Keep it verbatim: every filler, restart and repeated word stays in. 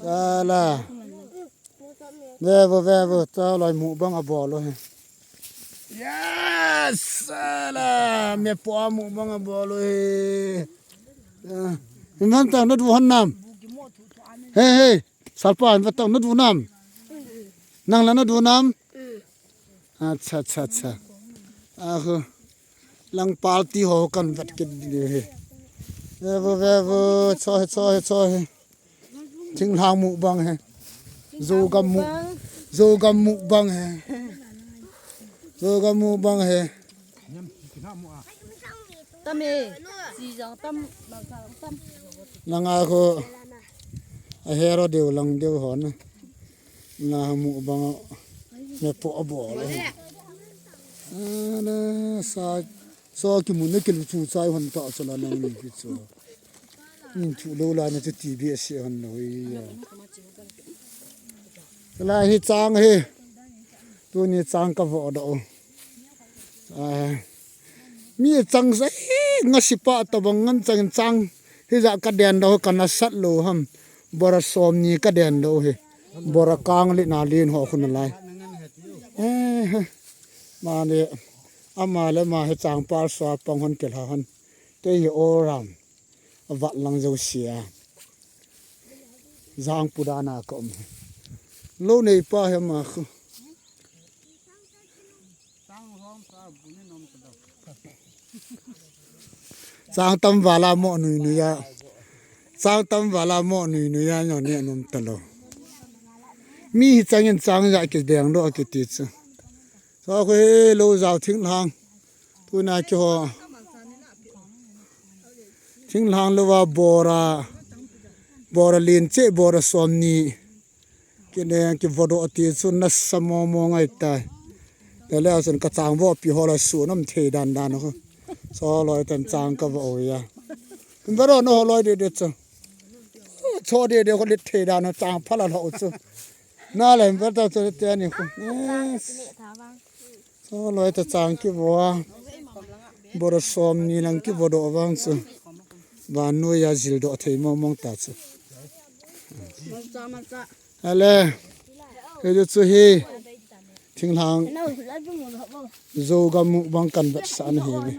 Ala. Ve vo, ve vo, ta loi mukbang abol u hi. Yes! Ala, me po a mukbang abol u hi. Ah, in van ta na du hon nam. Hey, hey, Salpa, in van ta na du nam. Nang la na du nam. Acha, acha, acha. Aho. Lang party ho kan vet kit diu hi. Ve vo, ve vo, cho hi, cho hi, cho hi. Thinglhang mukbang hi. Zogam mu-, Zogam mukbang hi. Zogam mukbang hi. Tam e. Si jang tam, ma jang tam. Nang a ko. A hero deu lang deu hon. Na mukbang a, me po abol. Ana sa, so kimu na kilu chu chai hon ta chala nang ni ki chu. Nin thu lo la na chu T V a se hon lo ya. La hi chang hi. Tuni chang ka vo do. Ah, mi chang sa hi nga sipa tabang ngan chang chang. Hi ja ka den do ka na sat lo ham. Bora som ni ka den do hi. Bora kang li na lin ho khun lai. Eh, eh. Ma le, ama le ma hi chang par sua pang hon ke la hon. Te hi o ram. A vat lang jo sia. Jang pu da na ka um hi. Lo nei pa hi ma khu. Chang tam vala mo nui nui ya. Chang tam vala mo nui nui ya nyo ne num ta lo. Mi hi chang in chang ya ki deng lo ki ti chu. Sa khu he lo jao thinglhang. Tuna ki ho. Thinglhang lo va bora. Bora lin che bora som ni. Kine ki vodo ti chu na sa mo mo ngai tai. Te le asun ka chang vo pi ho la su nam thei dan dan ho. So loi tan chang ka vo ya. Kin vero no ho loi de de chu. Cho de de ko le thei dan ho chang phala lo chu. Na le ver ta chu te ni khu. Yes. So loi ta chang ki vo a. Bora som ni lang ki vodo vang chu. Van noi a jil do thei mo mong ta chu. Ale. He chu hi. Thinglhang. Zogam mukbang kan vet sa na hi.